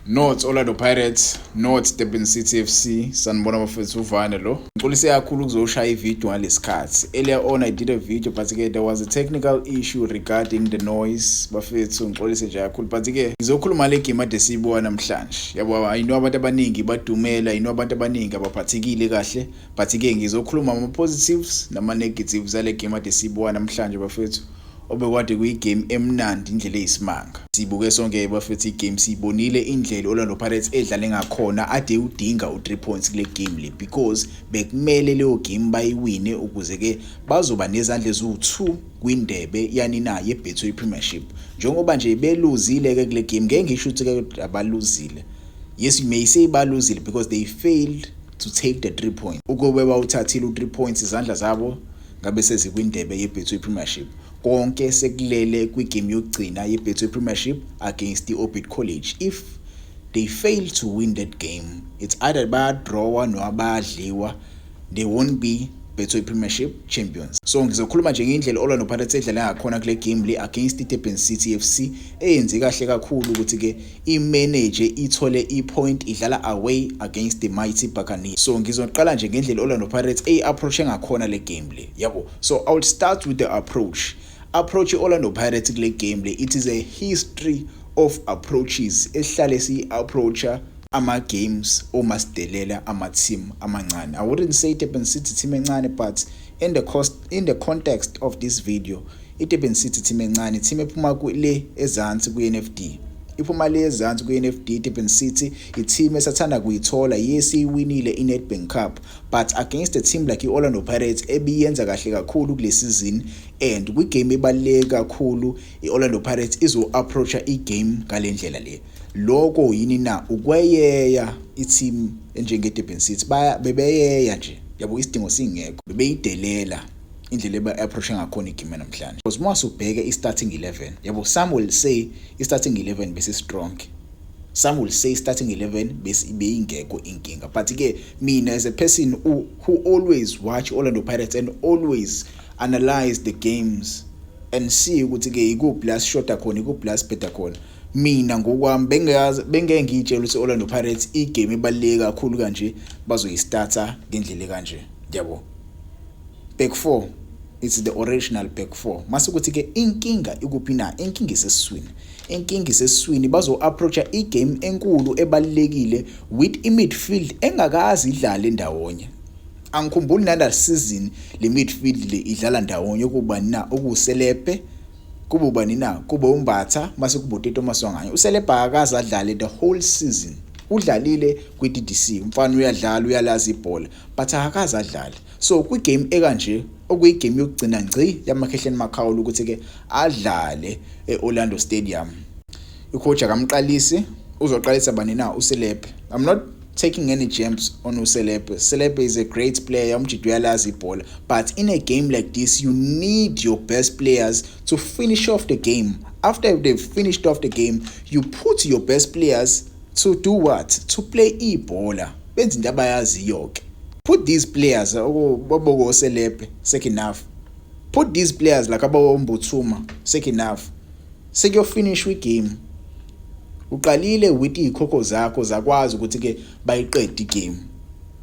Not Orlando Pirates, not Durban City FC. Sanibona bafethu, uvane lo. Ngixolise kakhulu ukuzoshaya ivideo ngalesikhathi. Earlier on I did a video, but ke there was a technical issue regarding the noise. Bafethu, ngixolise nje kakhulu, but ke ngizokhuluma le game ade siyibuka namhlanje. Yabo, I know abantu abaningi badumela, I know abantu abaningi abaphathekile kahle, but ke ngizokhuluma ama positives nama negatives ale game ade siyibuka namhlanje, bafethu, obekade kuyigame emnandi indlela eyisimanga. Sibuke sonke, bafethu, igame, siyibonile indlela Orlando Pirates edlale ngakhona. Ade udinga u3 points kule game le because bekumele leyo game bayiwine ukuze ke bazoba nezandla eziwu2 kwindebe yani na yeBetway Premiership. Njengoba nje beluzile ke kule game, ngeke ngisho ukuthi ke abaluzile. Yes, you may say baluzile because they failed to take the 3 points. Ukube bawuthathile u3 points, izandla zabo ngabe sezikwindebe yeBetway Premiership. Konke sekulele kwigame yokugcina yeBetway Premiership against the Orbit College. If they fail to win that game, it's either bayadrawa noma bayadliwa, they won't be Betway Premiership champions. So ngizokhuluma nje ngendlela Orlando Pirates edlala ngakhona kule game le against iDurban City FC, eyenze kahle kakhulu ukuthi ke imanage ithole ipoint idlala away against the mighty Buccaneers. So ngizoqala nje ngendlela Orlando Pirates eyi-approach ngakhona le game le, yabo. So I will start with the approach. Orlando Pirates kule game le, it is a history of approaches esihlale siyi-approacha ama-games uma sidelela ama-team amancane. I wouldn't say Durban City team encane, but in the context of this video, iDurban City team encane, team ephuma le ezansi kwi-NFD, iphuma le ezansi kwi-NFD. Durban City i-team esathanda kuyithola. Yes, iwinile i-Nedbank Cup, but against a team like i-Orlando Pirates ebiyenza kahle kakhulu kule season and kwigame ebaluleke kakhulu, i-Orlando Pirates izo-approacha igame ngale ndlela le. Lokho yini na? Ukweyeya i-team enjenge-Durban City. Baya bebeyeya nje, yabo, isidingo singekho, bebeyidelela indlela eba-approach ngakhona igame namhlanje, because uma usubheke i-starting 11, yabo, some will say i-starting 11 bese strong, some will say starting 11 bese beyingekho inkinga, but ke mina as a person who always watch Orlando Pirates and always analyze the games and see ukuthi ke ikuphi la sishoda khona, ikuphi la sibheda khona, mina ngokwami bengiyazi bengeke ngiyitshela ukuthi Orlando Pirates igame ebaluleke kakhulu kanje bazoyistarta ngendlela kanje, yabo. Back four, it's the original back four. Mase ukuthi ke inkinga ikuphi na? Inkinga isesiswini, inkinga isesiswini. Bazo approacha igame enkulu ebalulekile with i-midfield engakazi idlale ndawonye. Angikhumbuli nala season le midfield le idlala ndawonye. Kuba na okuSelepe, kube ubani na, kube uMbatha, mase kuba uTito Maswanganyi. USelepe akaze adlale the whole season. Udlalile kwi-DDC, umfana uyadlala, uyalazi ibhola, but akakaze adlale. So kwigame ekanje, okuyigame yokugcina ngci yaMakhehleni Makhaula ukuthi ke adlale eOrlando Stadium, icoach akamqalisi. Uzoqalisa bani na? USelepe. I'm not taking any jumps on uSelepe. Selepe is a great player, umjita uyalazi ibhola, but in a game like this you need your best players to finish off the game. After they've finished off the game, you put your best players to do what? To play ibhola, benze into abayaziyo ke. Put these players oboko Selepe second half, put these players like abo Mbuthuma second half, sekuyo-finish igame. Uqalile with izikhokho zakho, zakwazi ukuthi ke bayiqede igame,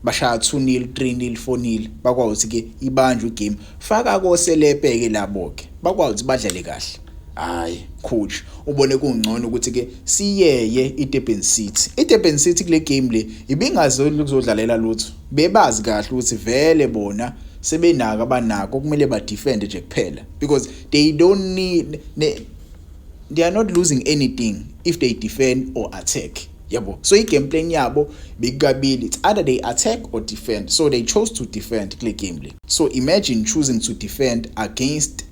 bashaya 2-0, 3-0, 4-0, bakwazi ukuthi ke ibanjwe igame. Faka koSelepe ke labo ke bakwazi ukuthi badlale kahle. Hayi, coach ubone kungcono ukuthi ke siyeye iDurban City. iDurban City kule game le ibingazoli ukuzodlalela lutho. Bebazi kahle ukuthi vele bona sebenako abanako, kumele ba defend nje kuphela because they don't need ne, they are not losing anything if they defend or attack, yabo. So i-game plan yabo bekukabili, it's either they attack or defend, so they chose to defend kule game le. So imagine choosing to defend against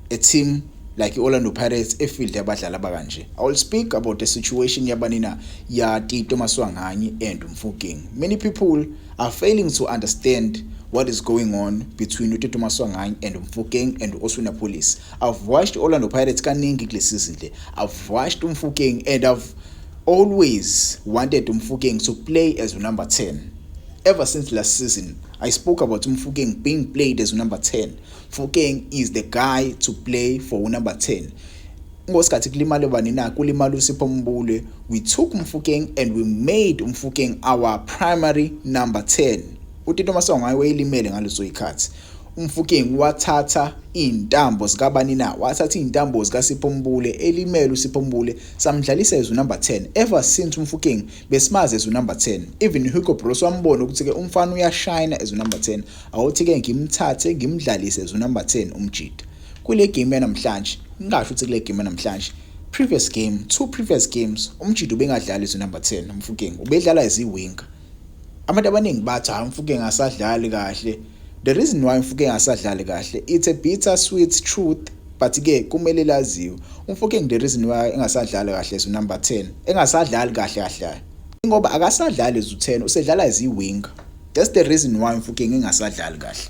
a team like i-Orlando Pirates efield yabadlali abakanje. I will speak about the situation yabanina, ya Tito Maswanganyi and Mofokeng. Many people are failing to understand what is going on between uTito Maswanganyi and Mofokeng and Oswin Appollis. I've watched Orlando Pirates kaningi kule season le. I've watched uMofokeng and I've always wanted uMofokeng to play as number 10. Ever since last season, I spoke about Mofokeng being played as number 10. Mofokeng is the guy to play for number 10. Ngosikhathi kulimale bani na? Kulimala uSipho Mbule. We took Mofokeng and we made uMofokeng our primary number 10. UTito Maswanganyi wayelimele ngaleso sikhathi. UMofokeng wathatha iy'ntambo zikabani na? Wathatha iy'ntambo zikaSipho Mbule elimele uSipho Mbule, samdlalisa as number 10. Ever since uMofokeng besimazi as number 10. Even Hugo Broos wambona ukuthi-ke umfana uyashine as number 10. Awuthi-ke ngimthathe ngimdlalise as number 10 umjida. Kule game yanamhlanje, ngingasho ukuthi kule game yanamhlanje, previous game, two previous games, umjida ubengadlali as number 10. UMofokeng ubedlala as i-winger. Abantu abaningi bathi, "Hayi, uMofokeng asadlali kahle." The reason why uMofokeng asadlali kahle, it's a bitter sweet truth, but ke kumele laziwe. UMofokeng, the reason why engasadlali kahle as number 10, engasadlali kahle kahle, ngoba akasadlali as u10, usedlala as i-winger. That's the reason why uMofokeng engasadlali kahle.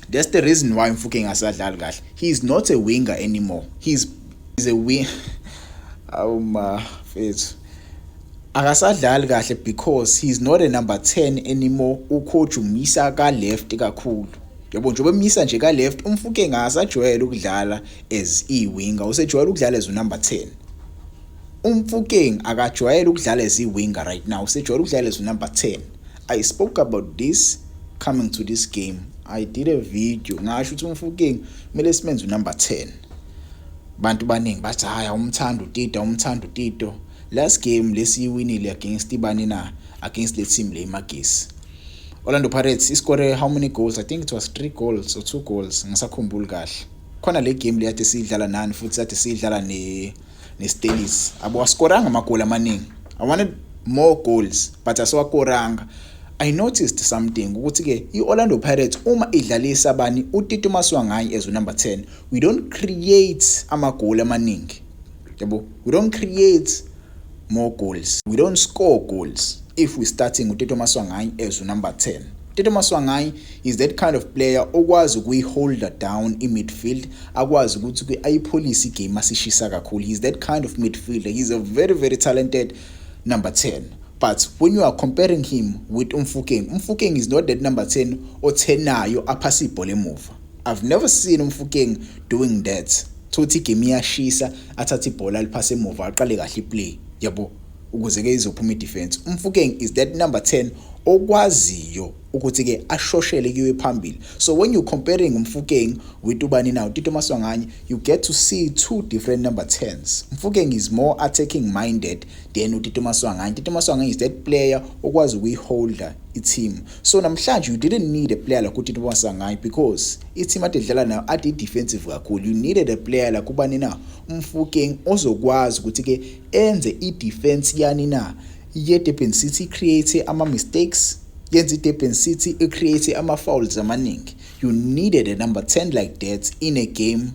That's the reason why uMofokeng engasadlali kahle. He is not a winger anymore. He's a wing. Awu mfethu, akasadlali kahle because he's not a number 10 anymore. Ucoach umisa ka left kakhulu, yabo. Njengoba emisa nje ka left, uMofokeng akasajwayele ukudlala as i-winger, usejwayele ukudlala as number 10. UMofokeng akajwayele ukudlala as i-winger right now, usejwayele ukudlala as number 10. I spoke about this coming to this game. I did a video, ngasho ukuthi uMofokeng kumele simenze unumber 10. Bantu baningi bathi, "Hayi, awumthanda uTito, awumthanda uTito." Last game lesiyiwinile against ibani na? Against le team le iMagesi, Orlando Pirates iscore how many goals? I think it was 3 goals or 2 goals, ngisakhumbuli kahle. Khona le game le yade siyidlala nani futhi, yade siyidlala ne Stellies, abawaskoranga amagoli amaningi. I wanted more goals, but asiwakoranga. I noticed something ukuthi ke iOrlando Pirates uma idlalisa bani, uTito Maswanganyi as number 10, we don't create amagoli amaningi, yabo. We don't create more goals, we don't score goals if we starting uTito Maswanganyi as number 10. Tito Maswanganyi is that kind of player okwazi ukuyiholda down i-midfield, akwazi ukuthi ayipholise igame asishisa kakhulu. He's that kind of midfielder. He's a very, very talented number 10, but when you are comparing him with uMofokeng, uMofokeng is not that number 10 othenayo aphasa ibhola emuva. I've never seen uMofokeng doing that. Thothi igame iyashisa, athathe ibhola aliphase emuva, aqale kahle iplay, yabo, ukuze ke izophuma idefense. UMofokeng is that number 10 okwaziyo ukuthi ke ashoshele kuyiwe phambili. So when you comparing uMofokeng with ubani now, Tito Maswanganyi, you get to see two different number 10s. Mofokeng is more attacking minded than uTito Maswanganyi. Tito Maswanganyi is that player okwazi ukuyiholda i-team. So namhlanje you didn't need a player like uTito Maswanganyi because i-team ade idlala nayo ade defensive kakhulu. You needed a player like ubani na, uMofokeng, ozokwazi ukuthi ke enze i-defense yani na, ye-Durban City create ama mistakes, yenza i-Durban City icreate ama-fouls amaningi. You needed a number 10 like that in a game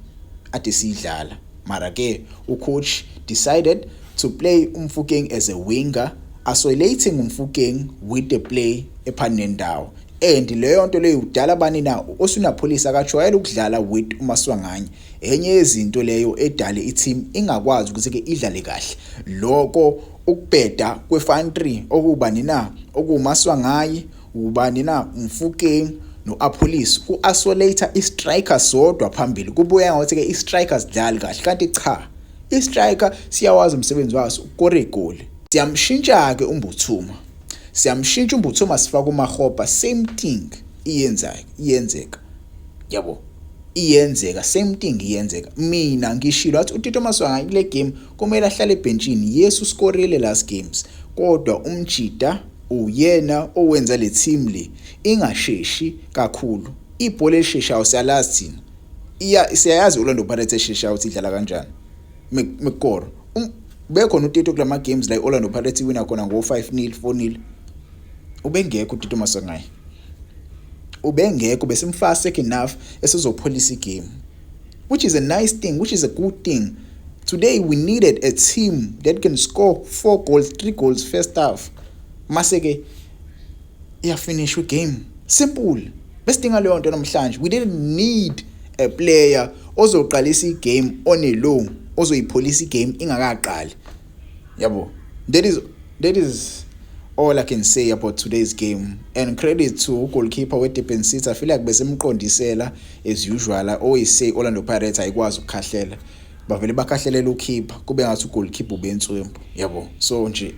ade siyidlala. Mara ke ucoach decided to play uMofokeng as a winger, isolating uMofokeng with the play ephani nendawo, and leyo nto leyo udala bani na, Oswin Appollis akajwayele ukudlala with uMaswanganyi. Enye yezinto leyo edale i-team ingakwazi ukuthi ke idlale kahle. Lokho ukubheda kwe-front 3 okubani na, okuMaswanganyi, ubani na, uMofokeng no-Appollis, ku-isolate i-striker sodwa phambili. Kubuya ngathi ke i-striker sidlali kahle, kanti cha, i-striker siyawazi umsebenzi waso, ukukora igoli. Siyamshintsha ke uMbuthuma, siyamshintsha uMbuthuma, sifaka uMakgopa. Same thing iyenzayo, iyenzeka, yabo, iyenzeka, same thing iyenzeka. Mina ngishilo wathi uTito Maswanganyi kule game kumele ahlale ebhentshini. Yes, uskorile last games, kodwa umjida uyena owenza le team le ingasheshi kakhulu. Ibhola elisheshayo siyalazi thina, iya siyayazi Orlando Pirates esheshayo ukuthi idlala kanjani. Mekoro bekhona uTito kulama games la Orlando Pirates iwina khona ngo 5-0, 4-0, ubengekho uTito Maswanganyi, ubengekho. Besimfaka second half esizopholisa igame, which is a nice thing, which is a good thing. Today we needed a team that can score 4 goals, 3 goals first half, mase ke iyafinish igame, simple. Besidinga leyo nto namhlanje. We didn't need a player ozoqalisa igame on a low, ozoyipholisa igame ingakaqali, yabo. That is all I can say about today's game, and credit to goalkeeper weDurban City. I feel like besemqondisela as usual. I always say Orlando Pirates ayikwazi ukukhahlela. Bavele bakhahlelela ukeeper, kube ngathi ugoalkeeper ubenswempu, yabo. So nje